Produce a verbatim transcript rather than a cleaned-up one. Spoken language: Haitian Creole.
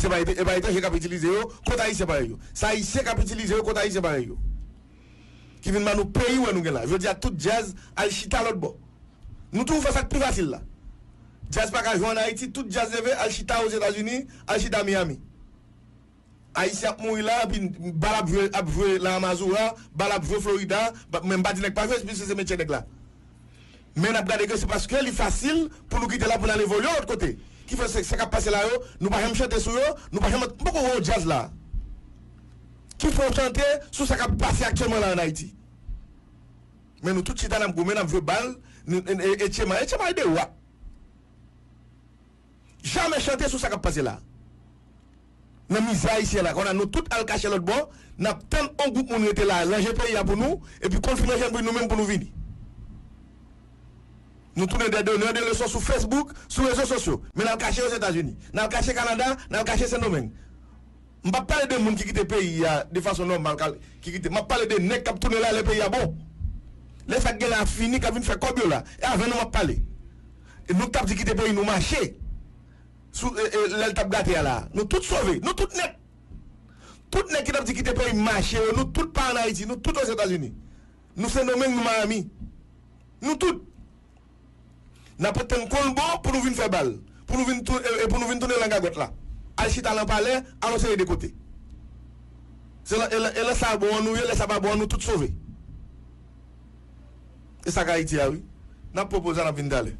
Se pa, e pa etranje k ap itilize yo kont Ayisyen parèy yo. Se Ayisyen k ap itilize yo kont Ayisyen parèy yo. Ki vin ban nou peyi wè nou gen la. Jodi a, tout djaz al chita lòt bò. Nou toujou fè sa k pi fasil la. Djaz pa ka jwe ann Ayiti, tout djaz leve al chita Ozetazini, al chita Miami. Ayisyen ap mouri la, epi bal ap jwe, ap jwe La Amazura, bal ap jwe Florida, ba- men m pa di nèg pa jwe, piske se metye nèg la. Men n ap gade ke se paske li fasil pou nou kite la pou n al evolye yon lòt kote. Ki fè se sa k ap pase la yo, nou pa janm chante sou yo, nou pa janm, m poko wè yon djaz la ki fè yon chante sou sa k ap pase aktyèlman la ann Ayiti. Men nou tout chita n ap goumen, n ap jwe bal, nou- e- e- Etchema, Etchema e de wap. Jamè chante sou sa k ap pase la. Nan mizè ayisyen la, kounye a nou tout al kache lòt bò, n ap tann yon gwoup moun rete la, ranje peyi a pou nou, epi konn fin ranje l pou nou menm pou nou vini. Nou tounen dè donè de leson sou Facebook, sou rezo sosyo. Men n al kache Ozetazini, n al kache Kanada, n al kache Sendomeng. M p ap pale de moun ki kite peyi a de fason nòmal, kal- ki kite. M ap pale de nèg k ap tounen la lè peyi a bon. Lè sa k gen la fini, k ap vin fè kòb yo la. E avè nou m ap pale. E nou k t ap di kite peyi nou mache. Sou, e, e, lè l t ap gate a la. Nou tout sove. Nou tout nèt. Tout nèg ki t ap di kite peyi m mache yo, nou tout pa ann Ayiti. Nou tout Ozetazini. Nou Sendomeng, nou Miami. Nou tout. N ap tann konn bon pou nou vin fè bal. Pou nou vin tou- e, e pou nou vin tounen lang a gwòt la. Al chita lan palè, al yon seri de kote. Se lè, e lè, e lè sa bon an nou ye, lè sa pa bon an nou tout sove. E sa k Ayiti a wi. N ap pwopoze a, n ap vin talè.